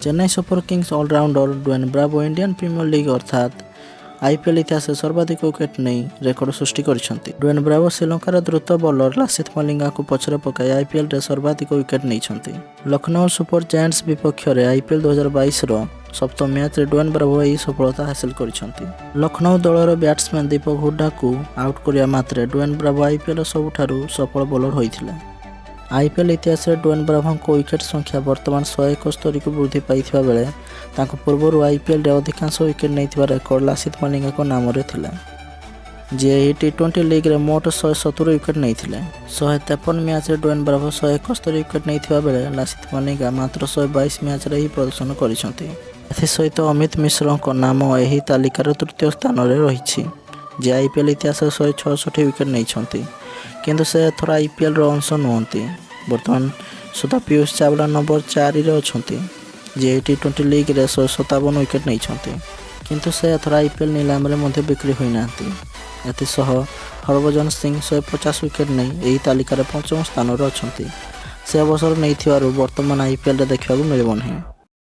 Chennai super Kings allrounder Dwayne bravo Indian premier league ଅର୍ଥାତ୍ IPL ଇତିହାସରେ ସର୍ବାଧିକ ୱିକେଟ୍ ନେଇ ରେକର୍ଡ ସୃଷ୍ଟି କରିଛନ୍ତି। ଡ୍ୱେନ୍ ବ୍ରାଭୋ ଶ୍ରୀଲଙ୍କାର ଦ୍ରୁତ ବୋଲର ଲାସିଥ ମଲିଙ୍ଗାଙ୍କୁ ପଛରେ ପକାଇ ଆଇପିଏଲ୍ରେ ସର୍ବାଧିକ ୱିକେଟ୍ ନେଇଛନ୍ତି। ଲକ୍ଷ୍ନୌ ସୁପର ଜାଏଣ୍ଟସ୍ ବିପକ୍ଷରେ ଆଇପିଏଲ୍ 2022ର ସପ୍ତମ ମ୍ୟାଚ୍ରେ ଡ୍ୱେନ୍ ବ୍ରାଭୋ ଏହି ସଫଳତା ହାସଲ କରିଛନ୍ତି। ଲକ୍ଷ୍ନୌ ଦଳର ବ୍ୟାଟ୍ସମ୍ୟାନ୍ ଦୀପକ ହୁଡାକୁ ଆଉଟ୍ କରିବା ମାତ୍ରେ ଡ୍ୱେନ୍ ବ୍ରାଭୋ ଆଇପିଏଲ୍ର ସବୁଠାରୁ ସଫଳ ବୋଲର ହୋଇଥିଲେ। ଆଇପିଏଲ୍ ଇତିହାସରେ ଡ୍ୱେନ୍ ବ୍ରାଭୋଙ୍କ ୱିକେଟ୍ ସଂଖ୍ୟା ବର୍ତ୍ତମାନ 171କୁ ବୃଦ୍ଧି ପାଇଥିବା ବେଳେ ତାଙ୍କ ପୂର୍ବରୁ ଆଇପିଏଲ୍ରେ ଅଧିକାଂଶ ୱିକେଟ୍ ନେଇଥିବା ରେକର୍ଡ ଲାସିଥ ମଲିଙ୍ଗାଙ୍କ ନାମରେ ଥିଲା, ଯିଏ ଏହି ଟି-20 ଲିଗ୍ରେ ମୋଟ 170 ୱିକେଟ୍ ନେଇଥିଲେ। 153 ମ୍ୟାଚ୍ରେ ଡ୍ୱେନ୍ ବ୍ରାଭୋ 171 ୱିକେଟ୍ ନେଇଥିବା ବେଳେ ଲାସିଥ ମଲିଙ୍ଗା ମାତ୍ର 122 ମ୍ୟାଚ୍ରେ ଏହି ପ୍ରଦର୍ଶନ କରିଛନ୍ତି। ଏଥିସହିତ ଅମିତ ମିଶ୍ରଙ୍କ ନାମ ଏହି ତାଲିକାର ତୃତୀୟ ସ୍ଥାନରେ ରହିଛି, ଯିଏ ଆଇପିଏଲ୍ ଇତିହାସରେ 166 ୱିକେଟ୍ ନେଇଛନ୍ତି। କିନ୍ତୁ ସେ ଏଥର ଆଇପିଏଲ୍ର ଅଂଶ ନୁହନ୍ତି। ବର୍ତ୍ତମାନ ସୁଦ୍ଧା ପୀୟୁଷ ଚାୱଲା ନମ୍ବର 4ରେ ଅଛନ୍ତି, ଯିଏ ଏହି ଟି-20 ଲିଗ୍ରେ 157 ୱିକେଟ୍ ନେଇଛନ୍ତି। କିନ୍ତୁ ସେ ଏଥର ଆଇପିଏଲ୍ ନିଲାମରେ ମଧ୍ୟ ବିକ୍ରି ହୋଇନାହାନ୍ତି। ଏଥିସହ ହରଭଜନ ସିଂ 150 ୱିକେଟ୍ ନେଇ ଏହି ତାଲିକାରେ ପଞ୍ଚମ ସ୍ଥାନରେ ଅଛନ୍ତି। ସେ ଅବସର ନେଇଥିବାରୁ ବର୍ତ୍ତମାନ ଆଇପିଏଲ୍ରେ ଦେଖିବାକୁ ମିଳିବ ନାହିଁ।